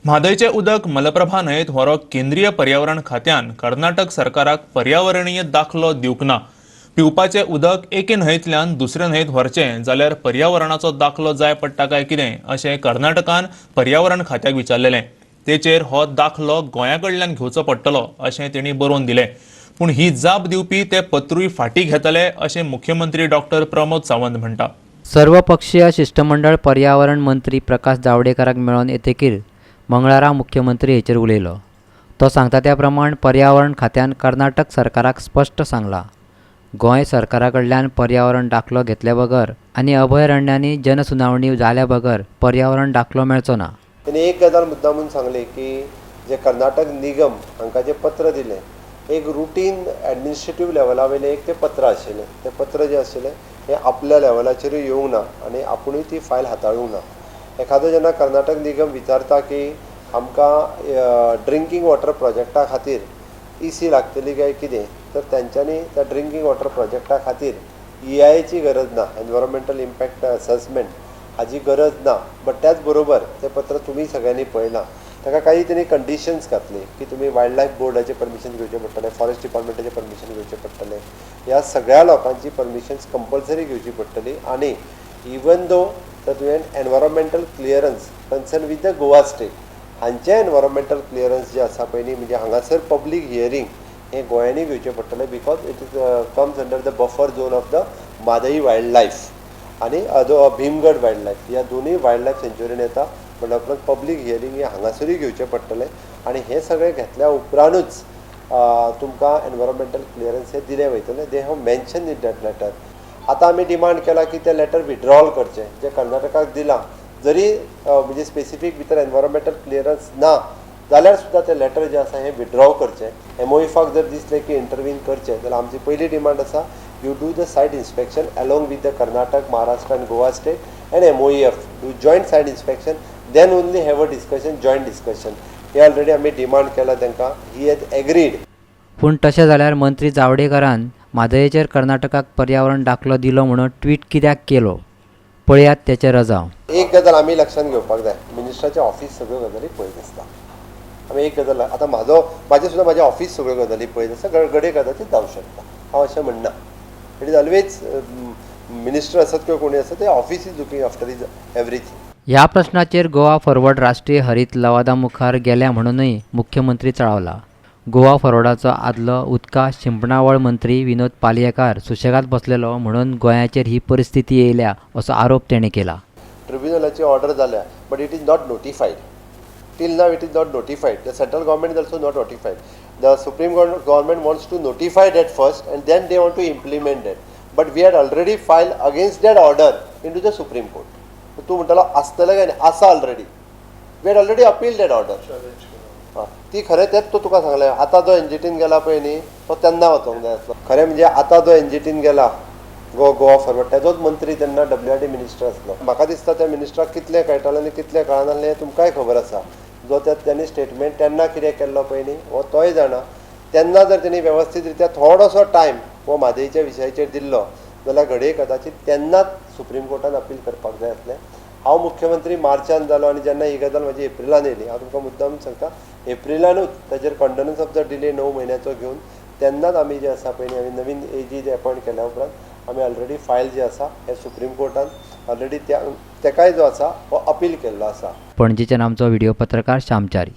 म्हादयचें उदक मलप्रभा न्हंयेत व्हरोंक केंद्रीय पर्यावरण खात्यान कर्नाटक सरकाराक पर्यावरणीय दाखलो दिवंक ना. पिवपाचें उदक एके न्हंयेंतल्यान दुसरे न्हंयेत व्हरचें जाल्यार पर्यावरणाचो दाखलो जाय पडटा काय कितें अशें कर्नाटकान पर्यावरण खात्याक विचारलेलें. तेचेर हो दाखलो गोंया कडल्यान घेवचो पडटलो अशें तेणी बरोवन दिलें. पूण ही जाप दिवपी ते पत्रूय फाटीं घेतले अशें मुख्यमंत्री डॉक्टर प्रमोद सावंत म्हणटा. सर्वपक्षीय शिश्टमंडळ पर्यावरण मंत्री प्रकाश जावडेकराक मेळोन येतकीर मंगळारा मुख्यमंत्री हेचेर उलयलो. तो सांगता त्या प्रमाण पर्यावरण खात्यान कर्नाटक सरकाराक स्पश्ट सांगलां, गोंय सरकारा कडल्यान पर्यावरण दाखलो घेतले बगर आनी अभयारण्यांनी जनसुनावणी जाल्या बगर पर्यावरण दाखलो मेळचो ना. तेणी एक गजाल मुद्दामून सांगली की जे कर्नाटक निगम हांकां जें पत्र दिलें, एक रुटीन एडमिनिस्ट्रेटीव लेवला वयलें एक तें पत्र आशिल्लें. तें पत्र जें आशिल्लें हें आपल्या लेवलाचेरूय येवंक ना आनी आपुणूय ती फायल हाताळूंक ना. एखादो जेन्ना कर्नाटक निगम विचारता की आमकां ड्रिंकींग वॉटर प्रोजेक्टा खातीर इसी लागतली काय कितें, तर तेंच्यांनी त्या ड्रिंकींग वॉटर प्रोजेक्टा खातीर ईआयएची गरज ना, एनवायरोमेंटल इम्पॅक्ट असॅसमेंट हाजी गरज ना. बट त्याच बरोबर तें पत्र तुमी सगळ्यांनी पळयलां, ताका काही तेणी कंडिशन्स घातली की तुमी वायल्ड लायफ बोर्डाचें परमिशन घेवचें पडटलें, फॉरेस्ट डिपार्टमेंटाचें परमिशन घेवचें पडटलें, ह्या सगळ्या लोकांची परमिशन्स कंपल्सरी घेवची पडटली. आनी इवन दो तर तुवें environmental clearance concern with the Goa state हांचें एनवायरोमेंटल क्लियरन्स जें आसा पळय न्ही, म्हणजे हांगासर पब्लीक हियरींग हें गोंयांनी घेवचें पडटलें, because it is comes under the buffer zone of the Mhadei wild life आनी भीमगड वायल्ड लायफ. ह्या दोनूय वायल्ड लायफ सेंच्युरीन येता म्हणल्या उपरांत पब्लीक हियरींग हें हांगासरूय घेवचें पडटलें. आनी हें सगळें घेतल्या उपरांतूच तुमकां एनवायरोमेंटल क्लियरन्स हें दिलें वयतलें. They have mention in that letter. आतां आमी डिमांड केला की तें लेटर विड्रॉल करचें जें कर्नाटकाक दिलां. जरी म्हणजे स्पेसिफीक भितर एनवायरोमेंटल क्लियरन्स ना जाल्यार सुद्दां तें लेटर जें आसा हें विड्रॉ करचें. एमओएफाक जर दिसलें की इंटरवीन करचें जाल्यार आमची पयली डिमांड आसा, you do the site inspection along with the Karnataka, Maharashtra and Goa state and MOEF. Do joint site inspection, then only have a discussion, joint discussion. हे ऑलरेडी आमी डिमांड केला तांकां. He has agreed. पूण तशें जाल्यार मंत्री जावडेकरान म्हादयेचेर कर्नाटकाक पर्यावरण दाखलो दिलो म्हणून ट्वीट कित्याक केलो? पळयात तेचें रजांव. एक गजाल आमी लक्षांत घेवपाक जाय, मिनिस्टराचें ऑफीस सगळ्यो गजाली पळयत आसता. आमी एक गजाल आतां म्हाजो म्हाजें सुद्दां म्हाजें ऑफीस सगळ्यो गजाली पळयत आसता. घडये कदाचीत जावं शकता, हांव अशें म्हणना. It is always minister आसत किंवा कोणी आसत, ते office is looking after is everything. ह्या प्रश्नाचेर गोवा फॉरवर्ड राष्ट्रीय हरीत लवादा मुखार गेल्या म्हणूनय मुख्यमंत्री चाळवला. गोवा फॉरवर्डाचो आदलो उदका शिंपणावळ मंत्री विनोद पालयेकार सुशेगाद बसलेलो म्हणून गोंयाचेर ही परिस्थिती येयल्या असो आरोप तेणें केला. ट्रिब्युनलाची ऑर्डर जाल्या, but it is not notified till now. It is not notified. The central government is also not notified. The supreme government wants to notify that first and then they want to implement that, but we had already filed against that order into the Supreme Court. तूं म्हणटालो आसतलें काय न्ही, आसा already. We had already appeal that order. आं, ती खरें तेंच तो तुका सांगलें. आतां जो एनजीटीन गेला पळय न्ही, तो तेन्ना वचोंक जाय आसलो. खरें म्हणजे आतां जो एनजीटीन गेला गोवा फॉरवर्ड, तेजोच मंत्री तेन्ना डब्ल्यूआरडी मिनिस्टर आसलो. म्हाका दिसता त्या मिनिस्टराक कितलें कळटालें आनी कितलें कळनासलें हें तुमकांय खबर आसा. जो त्या तेणी स्टेटमेंट तेन्ना कितें केल्लो पळय न्ही, हो तोय जाणा. तेन्ना जर तेणी वेवस्थीत रित्या थोडोसो टायम हो म्हादयच्या विशयाचेर दिल्लो जाल्यार घडये कदाचीत तेन्नाच सुप्रीम कोर्टान अपील करपाक जाय आसलें. हांव मुख्यमंत्री मार्चान जालो आनी जेन्ना ही गजाल म्हाजी एप्रिलान येयली, हांव तुमकां मुद्दाम सांगता, एप्रिलानूच ताजेर कंडोलन्स ऑफ the delay 9 म्हयन्याचो घेवन तेन्नाच आमी जे आसा पळय न्ही, आमी नवीन एजी जे अपॉयंट केल्या उपरांत आमी ऑलरेडी फायल जी आसा हे सुप्रीम कोर्टान ऑलरेडी त्या तेकाय जो आसा हो अपील केल्लो आसा. पणजेच्यान आमचो व्हिडिओ पत्रकार श्यामचारी.